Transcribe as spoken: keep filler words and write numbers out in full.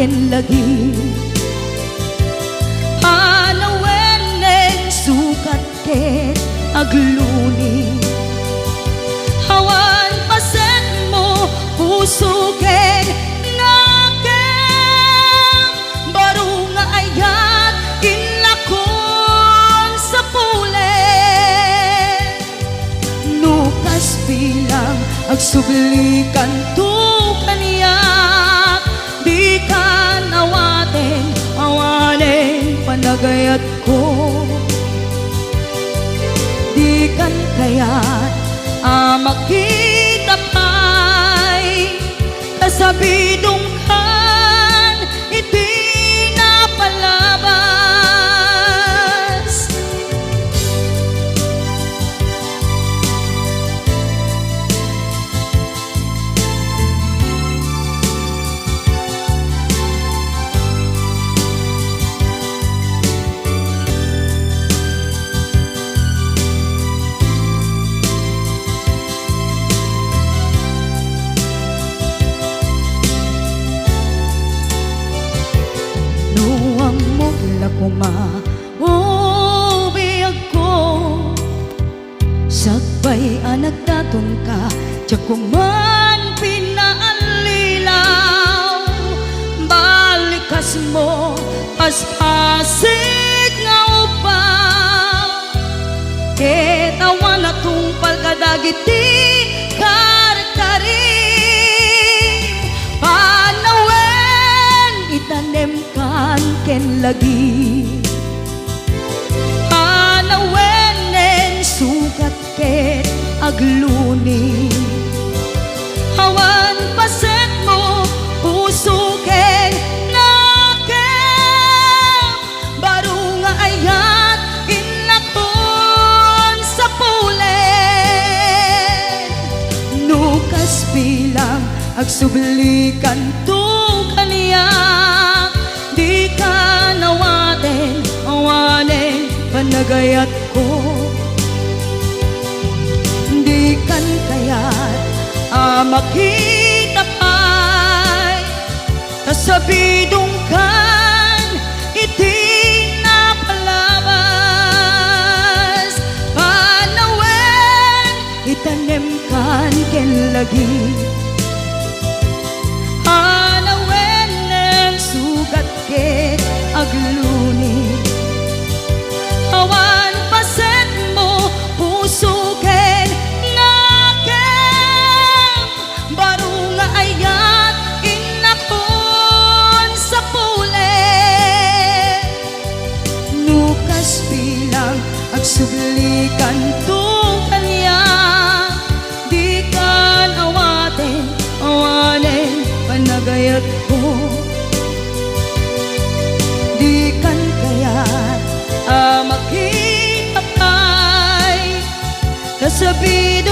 ken lagi. Panawen nen sukat ket agluni. Awan pasetmo, puso ken nakem. Baro nga ayat, inlakon sa pule. No kas bilang, agsublikanto kaniak, dikan awaten, awanen panagayatko. Dikan kayat a makita pay, kasabidongkan iti napalabas. No ammok la koma, o biagko, sakbay a nagdatonka, diak koman pinaallilaw. Balikasmo, paspasig nga ubbaw, ket awan a tungpal kadagiti karkarim. Panawen, itanemkan ken lagi. Panawen nen sukat ket agluni. Awan pasetmo, puso ken nakem. Baro nga ayat, inlakon sa pule. No kas bilang, agsublikanto kaniak, dikan awaten, awanen panagayatko. Dikan kayat a makita pay, kasabidongkan iti napalabas. Panawen, itanemkan ken lagi. Panawen nen sukat ket agluni. Awan pasetmo, puso ken nakem. Baro nga ayat, innakon sa pule. No kas bilang, agsublikanto kaniak, dikan awaten, awanen panagayatko. Dikan kayat a makita pay, kasabidong